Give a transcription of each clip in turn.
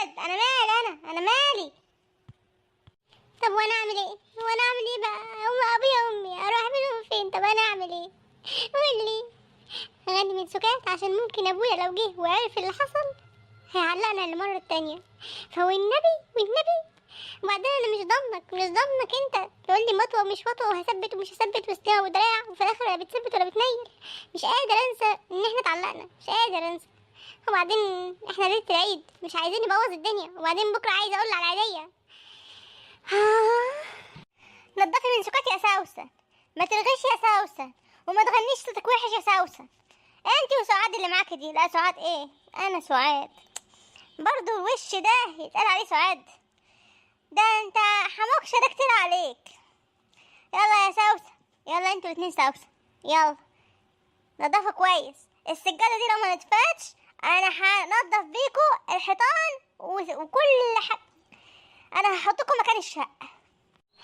بجد، انا مالي، انا مالي. طب وانا اعمل ايه؟ وانا اعمل ايه بقى؟ هم ابويا وامي اروح منهم فين؟ طب انا اعمل ايه؟ قول لي. غني من سكات، عشان ممكن ابويا لو جه وعرف اللي حصل هيعلقنا للمرة التانية. فهو النبي والنبي. وبعدين انا مش ضامنك، مش ضامنك انت تقول لي مطوه ومش مطوه وهثبت ومش هثبت وسلاح ودراع، وفي الاخر لا بتثبت ولا بتنيل. مش قادر انسى ان احنا اتعلقنا، مش قادر انسى. وبعدين احنا ليلة العيد مش عايزين نبوظ الدنيا. وبعدين بكره عايزه اقول على العيديه. نضفي من سكات يا سوسن، ما تلغيش يا سوسن، وما تغنيش صوتك وحش يا سوسن. انت وسعاد اللي معاكي دي. لا سعاد ايه، انا سعاد برضو. الوش ده يتقال عليه سعاد؟ ده انت حموكشة ده كتير عليك. يلا يا سوسن، يلا انتوا الاتنين سوسن، يلا نضفوا كويس السجادة دي. لو ما نطفتش انا هنضف بيكو الحيطان وكل حاجة. انا هحطكم مكان الشقة.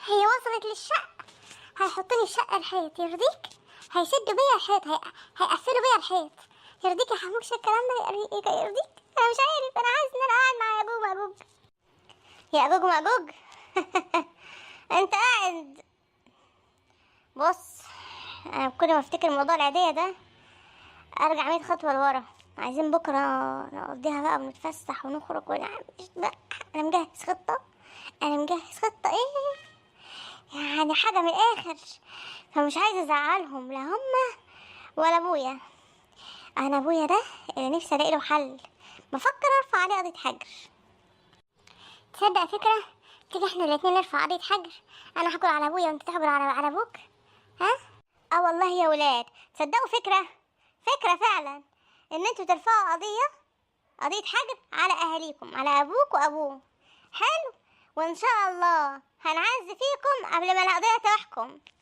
هي وصلت للشقة، هيحطوني الشقة الحيط يرضيك؟ هيسدوا بيا الحيط، هيقفلوا بيا الحيط يرضيك يا حموكشة الكلام ده؟ يرضيك؟ انا مش عارف، انا عايز ان انا قاعد مع ياجوج وماجوج. ياجوج وماجوج. انت قاعد. بص، انا كل ما افتكر موضوع العيدية ده ارجع 100 خطوة لورا. عايزين بكرة نقضيها بقى ونتفسح ونخرج ونعمل. لا، انا مجهز خطة، انا مجهز خطة ايه يعني، حاجة من الاخر. فمش عايزة ازعلهم، لا هما ولا ابويا. انا ابويا ده اللي نفسي الاقي له حل، بفكر ارفع عليه قضية حجر. تصدق فكرة؟ تيجي احنا الاتنين نرفع قضية حجر، انا هحجر على ابويا وانت تحجر على ابوك. ها؟ اه والله يا ولاد، تصدقوا فكرة، فكرة فعلا ان انتوا ترفعوا قضية حجر على اهاليكم، على ابوك وابوه. حلو، وان شاء الله هنعز فيكم قبل ما القضية تحكم.